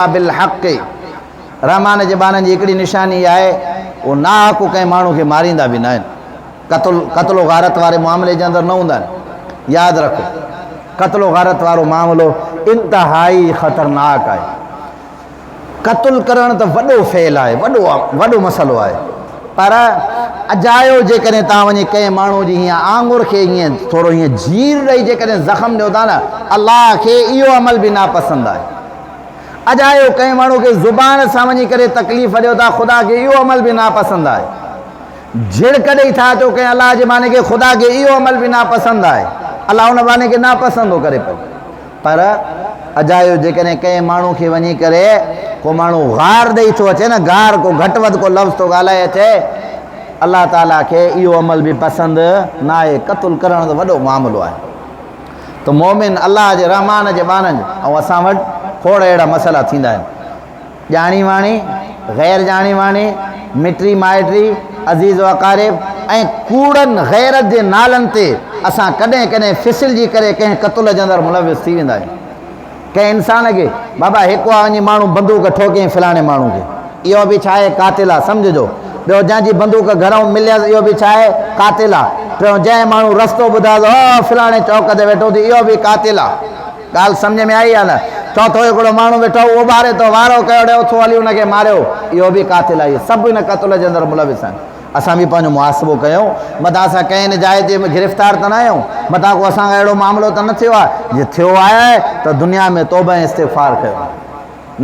بالحق، رحمان جي ٻانهن جي هڪڙي نشاني اها آهي اهو ناحق ڪنهن ماڻهو کي ماريندا به ناهن. قتل قتل و غارت واري معاملي جي اندر نه هوندا آهن. ياد رکو قتل و غارت وارو معاملو انتهائي خطرناڪ آهي. قتل ڪرڻ ته وڏو فعل آهي، وڏو وڏو مسئلو آهي، پر اجايو جيڪڏهن توهان وڃي ڪنهن ماڻهو جي هيئن آڱر کي هيئن ٿورو هيئن جهير ڏئي جيڪڏهن زخم ڏيو ٿا نه، الله کي اهو عمل به ناپسند آهي. اجايو ڪنهن ماڻهو کي زبان سان وڃي ڪري تڪليف ڏيو ٿا، خدا کي اهو عمل به ناپسند آهي. جهڙڪ ڏئي ٿا اچو ڪنهن الله جي ٻانهي کي، خدا کي اهو عمل به ناپسند آهي. الله ان ٻانهي کي ناپسند ٿو ڪري پيو. پر اجايو جيڪڏهن ڪنهن ماڻهو کي وڃي ڪري ڪو ماڻهو غار ڏئي ٿو اچي نه، گار ڪو گهٽ وڌ ڪو لفظ ٿو ڳالهائي اچي، الله تعاليٰ کي اهو عمل به پسند ناهي. قتل ڪرڻ ته وڏو معاملو آهي. ته مؤمن الله جي رحمان جي ٻانهن ۽ اسان وٽ کوڙ اهڙا مسئلا ٿيندا آهن. ڄاڻي واڻي، غير ڄاڻي واڻي، مٽي مائٽي، عزيز و اقارب ۽ ڪوڙن غيرت جي نالن تي اسان ڪڏهن ڪڏهن ڦسلجي ڪري ڪنهن قتل جي اندر ملوث ٿي ويندا آهيون. ڪنهن انسان کي، بابا هڪ آ وڃي ماڻهو بندوق ٺوڪيائين فلاڻي ماڻهو کي، اهو به ڇا آهي قاتل آ سمجهجو. ٻيو جنهن جي بندوق گهرئون مليس اهو به ڇا آهي قاتل آ. ٽيون جنهن ماڻهو رستو ٻڌايس او فلاڻي چوڪ تي ويٺو ٿي اهو به قاتل آ. ڳالهه سمجهه ۾ آئي يا نه؟ چوٿون هڪڙو ماڻهو ويٺو هو اٻاري ٿو وارو ڪيو ڙي اٿو هلي ان کي ماريو اهو به قاتل آهي. اهي سڀ ان قتل جي اندر ملوث آهن. اسان به پنهنجو محاسبو ڪيون متان اسان ڪنهن ان جاء تي گرفتار ته نه آهيون، متان ڪو اسان کان اهڙو معاملو ته نه ٿيو آهي، جي ٿيو آهي ته دنيا ۾ توبه ۽ استغفار ڪيو،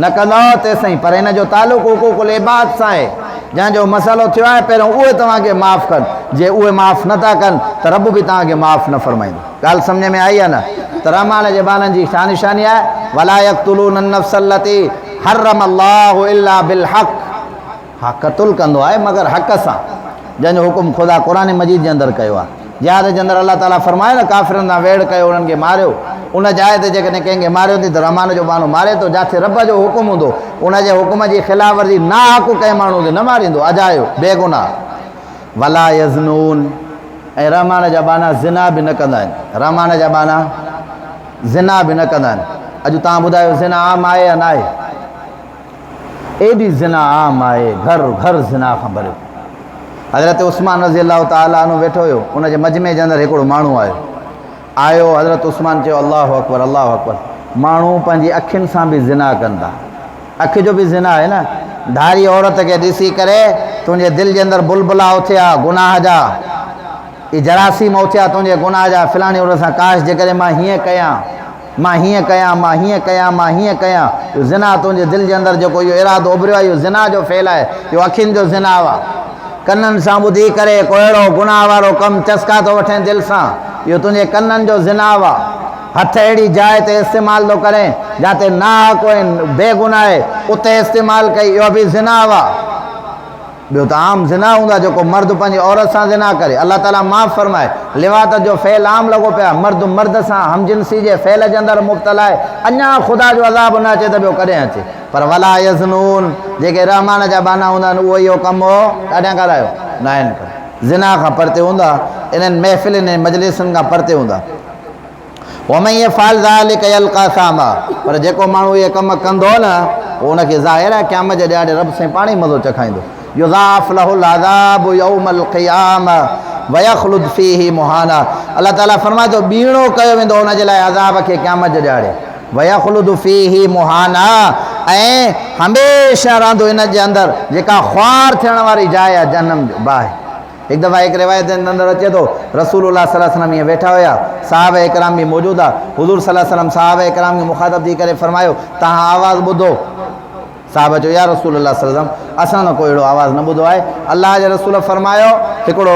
نه ڪندؤ تيسين، پر ان جو تعلق حقوق العباد سان آهي، جنهن جو مسئلو ٿيو آهي پهريون اهي توهان کي معاف ڪن، جي اهي معاف نه ٿا ڪن ته رب به توهان کي معاف نه فرمائيندو. ڳالهه سمجهه ۾ آئي يا نه؟ ته رحمان جي ٻانهن جي ڇا نشاني آهي؟ ولا يقتلون النفس التي حرم الله الا بالحق. ها قتل ڪندو آهي مگر حق سان، جنهن جو حڪم خدا قرآن مجيد جي اندر ڪيو آهي. جهاد جي اندر الله تعاليٰ فرمايو نه ڪافرن سان ويڙهه ڪيو انهن کي ماريو، ان جاء تي جيڪڏهن ڪنهن کي ماريو ٿي ته رحمان جو ٻانهو ماري ٿو، جاٿي رب جو حڪم هوندو ان جي حڪم جي خلاف ورزي ناحق ڪنهن ماڻهو کي نه ماريندو اجايو بيگناهه. ولا يزنون ۽ رحمان جا ٻانها زنا به نه ڪندا آهن، رحمان جا ٻانها زنا به نه ڪندا آهن. اڄ توهان ٻڌايو زنا عام آهي يا ناهي؟ ايڏي زنا عام آهي، گهر گهر زنا کان ڀريو. حضرت عثمان رضي الله تعالٰي عنه ويٺو هيو، ان جي مجمعي جي اندر هڪڙو ماڻهو آيو. آيو حضرت عثمان چيو الله اڪبر الله اڪبر، ماڻهو پنهنجي اکين سان به زنا ڪن ٿا. اک جو به زنا آهي نه، ڌاري عورت کي ڏسي ڪري تنهنجي دل جي اندر بلبلا اٿيا گناهه جا، اهي جراثيم اٿيا تنهنجي گناهه جا، فلاڻي عورت سان ڪاش جيڪڏهن مان هيئن ڪيان. مان هيئن ڪيان، مان هيئن ڪيان، مان هيئن ڪيان. اهو زنا تنهنجي دل جي اندر جيڪو اهو ارادو اڀريو آهي، اهو زنا جو فعل آهي، اهو اکين جو زنا آهي. ڪنن سان ٻڌي ڪري ڪو اهڙو گناهه وارو ڪم چسڪا ٿو وٺين دل سان، اهو تنهنجي ڪنن جو زنا آهي. هٿ اهڙي جاء تي استعمال ٿو ڪرين، جاتي ناحق ۽ بيگناهه آهي، اتي استعمال ڪئي، اهو به زنا آهي. ٻيو ته عام زنا هوندو آهي جيڪو مرد پنهنجي عورت سان زنا ڪري. الله تعاليٰ معاف فرمائي. لواطت جو فعل عام لڳو پيو آهي. مرد مرد سان همجنسي جي فعل جي اندر مبتلا آهي. اڃا خدا جو عذاب نه اچي ته ٻيو ڪڏهن اچي. پر ولا يزنون جيڪي رحمان جا ٻانها هوندا آهن اهي اهو ڪم ڏاڍيان ڳالهايو ناهن ڪندا. زنا کان پرتي هوندا. انهن محفلن ۽ مجلسن کان پرتي هوندا. ومن يفعل ذلک يلقي اثاما پر جيڪو ماڻهو اهي ڪم ڪندو نه پوء ان کي ظاهر آهي قيامت جي ڏهاڙي رب سائين پاڻ ئي مزو چکائيندو يضاعف له العذاب يوم القيامه ويخلد فيه مهانا الله تعالي فرمائي ٿو ٻيڻو ڪيو ويندو ان جي لاء عذاب کي قيامت جي ڏهاڙي ويخلد فيه مهانا ۽ هميشه رهندو ان جي اندر جيڪا خوار ٿيڻ واري جاء آهي جهنم جو باهه هڪ دفعه هڪ روايت جي اندر اچي ٿو، رسول الله صلي الله عليه وسلم ائين ويٺا هيا، صحابه ڪرام به موجود ها، حضور صلي الله عليه وسلم صحابه ڪرام کي مخاطب ٿي ڪري فرمايو، توهان آواز ٻڌو؟ صحابه چيو، يا رسول الله صلي الله عليه وسلم اسان ته ڪو اهڙو آواز نه ٻڌو آهي. الله جي رسول فرمايو، هڪڙو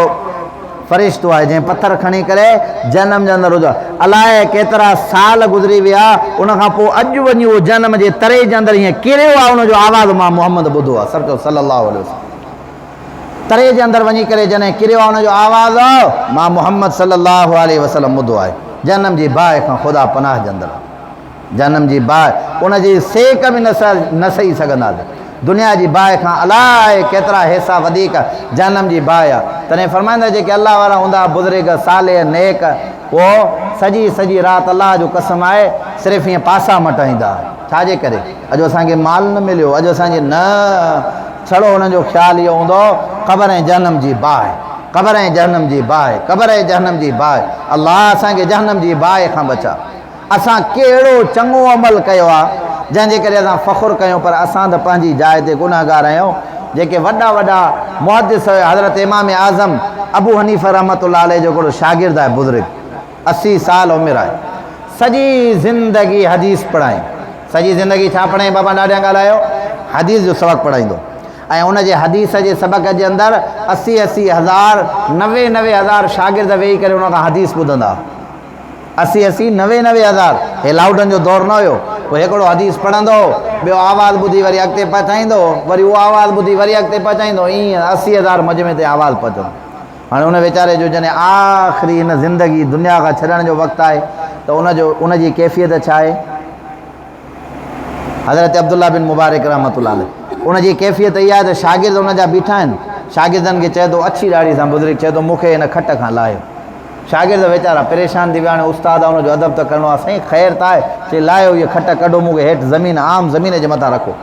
فرشتو آهي جنهن پٿر کڻي ڪري جهنم جي اندر وڌو آهي، الائي ڪيترا سال گذري ويا، ان کان پوء اڄ وڃي اهو جهنم جي تري جي اندر ائين ڪريو آهي، ان جو آواز مان محمد ٻڌو آهي، سر چئو صلي الله عليه وسلم. تري جي اندر وڃي ڪري جڏهن ڪريو آهي ان جو آواز مان محمد صلي الله عليه وسلم ٻڌو آهي. جهنم جي باهه کان خدا پناهه جي اندر جهنم جي باهه ان جي سيڪ به نه سهي سگهنداسين. دنيا جي باهه کان الائي ڪيترا حصا وڌيڪ جهنم جي باهه آهي. تڏهن فرمائن ٿا جيڪي الله وارا هوندا بزرگ، صالح، نيڪ، اهو سڄي سڄي رات الله جو قسم آهي صرف ائين پاسا مٽائيندا. ڇا جي ڪري؟ اڄ اسان کي مال نه مليو، اڄ اسان جي نه ڇڙو انهن جو خيال اهو هوندو قبر ۽ جهنم جي باهه، قبر ۽ جهنم جي باهه، قبر ۽ جهنم جي باهه. الله اسان کي جهنم جي باهه کان بچاء. اسان ڪهڙو چڱو عمل ڪيو آهي، جنهن جي ڪري اسان فخر ڪيون، پر اسان ته پنهنجي جاء تي گنهگار آهيون. جيڪي وڏا وڏا محدث هيا، حضرت امام اعظم ابو حنيفه رحمة الله عليه جو هڪڙو شاگرد آهي بزرگ، 80 سال عمر آهي، سڄي زندگي حديث پڙهائين. سڄي زندگي ڇا پڙهائين بابا ڏاڍيان ڳالهايو؟ حديث جو سبق پڙهائيندو ۽ ان جي حديث جي سبق جي اندر 80 80 هزار، 90 90 هزار شاگرد ويهي ڪري ان کان حديث ٻڌندا. 80 80، 90 90 هزار، هي لائوڊن جو دور نه هيو، پوء هڪڙو حديث پڙهندو هو، ٻيو آواز ٻڌي وري اڳتي پهچائيندو هو، وري اهو آواز ٻڌي وري اڳتي پهچائيندو هو، ائين 80 هزار مجمعي تي آواز پهچندو. هاڻي ان ويچاري جو جڏهن آخري هن زندگي دنيا کان ڇڏڻ جو وقت آهي ته ان جو ان جي ڪيفيت ڇا آهي؟ حضرت عبدالله بن مبارڪ رحمة الله عليه ان جي ڪيفيت اها آهي ته شاگرد ان جا بيٺا آهن، شاگردن کي چئي ٿو اڇي ڏاڙهي سان بزرگ چئي ٿو مون کي هن کٽ کان لاهيو. شاگرد ويچارا پريشان ٿي ويا، هاڻي استاد آهي ان جو ادب ته ڪرڻو آهي، سائين خير ته آهي، چئي لاهيو هيء کٽ ڪڍو مون کي هيٺ زمين عام زمين جي مٿان رکو.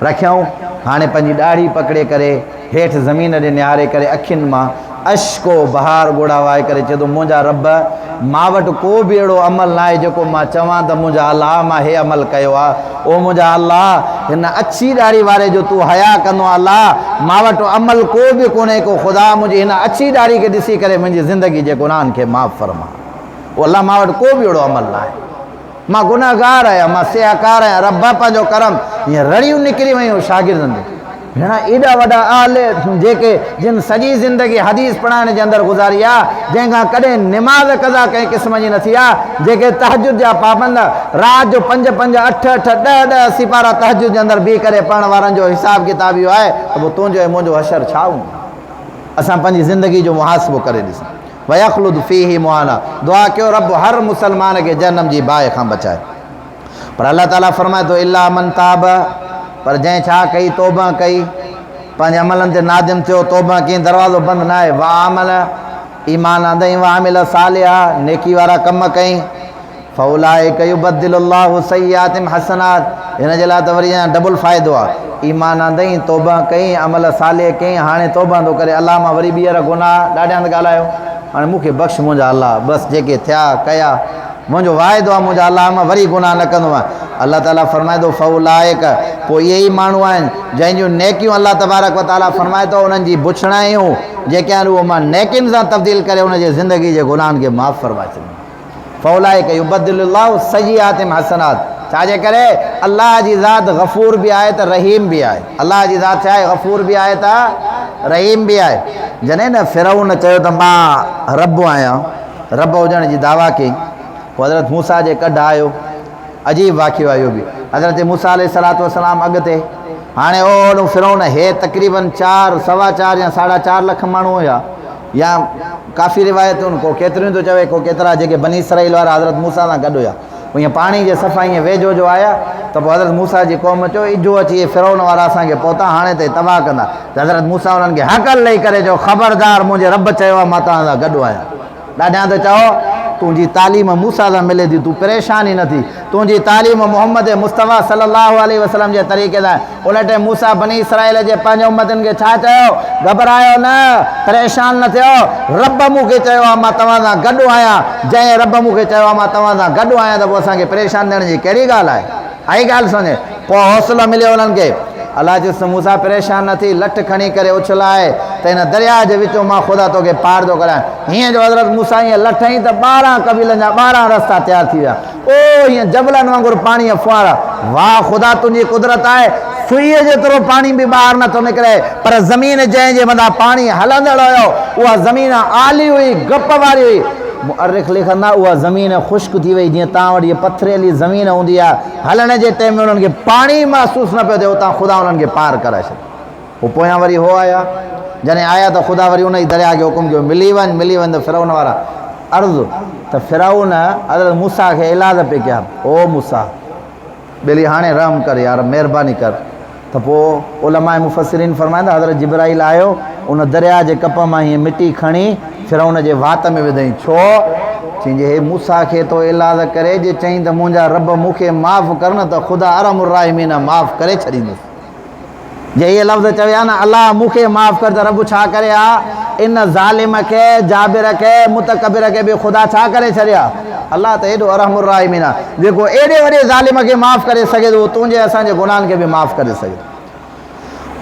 رکيائون، هاڻي پنهنجي ڏاڙهي پڪڙي ڪري هيٺ زمين ڏي نهاري ڪري اکين مان اشڪ و بهار ڳوڙها وهائي ڪري چئي ٿو منهنجا رب! مان وٽ ڪو به اهڙو عمل ناهي جيڪو مان چوان ته منهنجا الله مان هي عمل ڪيو آهي، او منهنجا الله! هن اڇي ڏاڙهي واري جو تون حياء ڪندو آهين الله! مان وٽ عمل ڪو به ڪونهي ڪو خدا منهنجي هن اڇي ڏاڙهي کي ڏسي ڪري منهنجي زندگي جي گناهن کي معاف فرما. او الله! مان وٽ ڪو به اهڙو عمل ناهي. مان گنهگار آهيان، مان سيهڪار آهيان، رب پنهنجو ڪرم، ائين رڙيون نڪري ويون شاگردن جون. ڀيڻا ايڏا وڏا اهل جيڪي جن سڄي زندگي حديث پڙهائڻ جي اندر گذاري آ، جنهن کان ڪڏهن نماز قضا ڪنهن قسم جي نه ٿي آ، جيڪي تهجد جا پابند، رات جو پنج پنج، اٺ اٺ، ڏهه ڏهه سيپارا تهجد جي اندر بيهي ڪري پڙهڻ وارن جو حساب ڪتاب اهو آهي ته پوء تنهنجو ۽ منهنجو حشر ڇا هوندو؟ اسان پنهنجي زندگي جو محاسبو ڪري ڏسون. ويخلد فيه مهانا دعا ڪيو رب هر مسلمان کي جهنم جي باهه کان بچائي. پر الله تعالي فرمائي ٿو الا من تاب پر جنهن ڇا ڪئي توبه ڪئي پنهنجي عملن تي نادم ٿيو توبه ڪئي دروازو بند نه آهي وعمل ايمان آندائين وعمل صالحا نيڪي وارا ڪم ڪئي فاولئک يبدل الله سيئاتهم حسنات هن جي لاء ته وري اڃا ڊبل فائدو آهي ايمان آندائين توبه ڪئي عمل صالح ڪئي هاڻي توبه ٿو ڪري الله مان وري ٻيهر گناهه ڏاڍيان ته ڳالهايو هاڻي مون کي بخش منهنجا الله بس جيڪي ٿيا ڪيا منهنجو واعدو آهي منهنجا الله مان وري گناهه نه ڪندو آهيان الله تعالي فرمائي ٿو فاولئک پوء اهي ئي ماڻهو آهن جنهن جون نيڪيون الله تبارڪ وتعالي فرمائي ٿو انهن جي بڇڙايون جيڪي آهن اهو مان نيڪين سان تبديل ڪري ان جي زندگي جي گناهن کي معاف فرمائي ڇڏيندو فاولئک يبدل الله سيئاتهم حسنات ڇا جي ڪري الله جي ذات غفور به آهي ته رحيم به آهي الله جي ذات ڇا آهي غفور به آهي ته رحيم به آهي جڏهن نه فرعون چيو ته مان رب آهيان رب هجڻ جي دعويٰ ڪئي پوء حضرت موسيٰ جي ڪڍ آيو عجيب واقعو آهي اهو به حضرت موسيٰ عليه الصلوة والسلام اڳتي هاڻي اوڏو فرعون هي تقريباً چار سوا چار يا ساڍا چار لک ماڻهو هيا يا ڪافي روايتون ڪو ڪيتريون ٿو چوي ڪو ڪيترا جيڪي بني اسرائيل وارا حضرت موسيٰ سان گڏ هيا ائين پاڻي جي صفا ائين ويجهو جو آيا ته پوء حضرت موسيٰ جي قوم چيو اجهو اچي اهي فرعون وارا اسان کي پهتا هاڻي ته تباهه ڪندا ته حضرت موسيٰ انهن کي هڪل ڏئي ڪري چيو خبردار منهنجي رب چيو آهي مان توهان سان گڏ آهيان ڏاڍيان ته چئو تنهنجي تعليم موسيٰ سان ملي ٿي تون پريشان ئي نه ٿي تنهنجي تعليم محمد مصطفيٰ صلي الله عليه وسلم جي طريقي سان ان ٽائيم موسيٰ بني اسرائيل جي پنهنجي امتين کي ڇا چيو؟ گهٻرايو نه، پريشان نه ٿيو، رب مون کي چيو آهي مان توهان سان گڏ آهيان، جنهن رب مون کي چيو آهي مان توهان سان گڏ آهيان ته پوء اسان کي پريشان ٿيڻ جي ڪهڙي ڳالهه آهي؟ آئي ڳالهه سمجهه ۾؟ پوء حوصلو مليو انهن کي. الله چيس ته موسيٰ پريشان نه ٿي، لٺ کڻي ڪري اڇلاء ته هن درياء جي وچون مان خدا توکي پار ٿو ڪرايان. هيئن جو حضرت موسيٰ ائين لٺ هنئي ته 12 قبيلن جا 12 رستا تيار ٿي ويا. او هيئن جبلن وانگر پاڻيء ڦوهارا. واهه خدا تنهنجي قدرت آهي، سوئيء جيترو پاڻي به ٻاهر نه ٿو نڪري، پر زمين جنهن جي مٿان پاڻي هلندڙ هيو، اها زمين آلي هئي، گپ واري هئي. مؤرخ لکندا، اها زمين خشڪ ٿي وئي، جيئن توهان وٽ هيء پٿريلي زمين هوندي آهي، هلڻ جي ٽيم ۾ انهن کي پاڻي محسوس نه پيو ٿئي، اتان خدا انهن کي پار ڪرائي ڇڏيو. هو پويان وري هو آيا. جڏهن آيا ته خدا وري انهي درياء کي حڪم ڪيو، ملي وڃ، ملي وڃ ته فرعون وارا عرض ته فرعون حضرت موسيٰ کي ايلاز پئي ڪيا، او موسيٰ! ٻيلي هاڻي رحم ڪر يار، مهرباني ڪر، ته پوء علماء مفسرين فرمائن ٿا حضرت جبرائيل آيو ان درياء جي ڪپ مان هيئن مٽي کڻي فرعون جي وات ۾ وڌائين ڇو؟ چيائين جي هي موسيٰ کي تو ايلاز ڪري جي چئين ته منهنجا رب مون کي معاف ڪر نه ته خدا ارحم الراحمين آ معاف ڪري ڇڏيندس. جي اهي لفظ چوي ها نه الله مون کي معاف ڪر ته رب ڇا ڪري ها؟ ان ظالم کي، جابر کي، متڪبر کي به خدا ڇا ڪري ڇڏي ها؟ الله ته ايڏو ارحم الراحمين آهي، جيڪو ايڏي وڏي ظالم کي معاف ڪري سگهي ٿو، اهو تنهنجي اسان جي گناهن کي به معاف ڪري سگهي ٿو.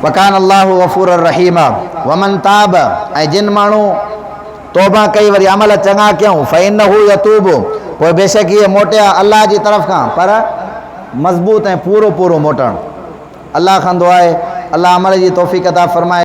وڪان الله غفورا رحيما ومن تاب ۽ جن ماڻهو توبه ڪئي وري عمل چڱا ڪيائون فانه يتوب پوء بيشڪ اهي موٽيا الله جي طرف کان پر مضبوط ۽ پورو پورو موٽڻ. الله کان دعا آهي الله عمل جي توفيق عطا فرمائي.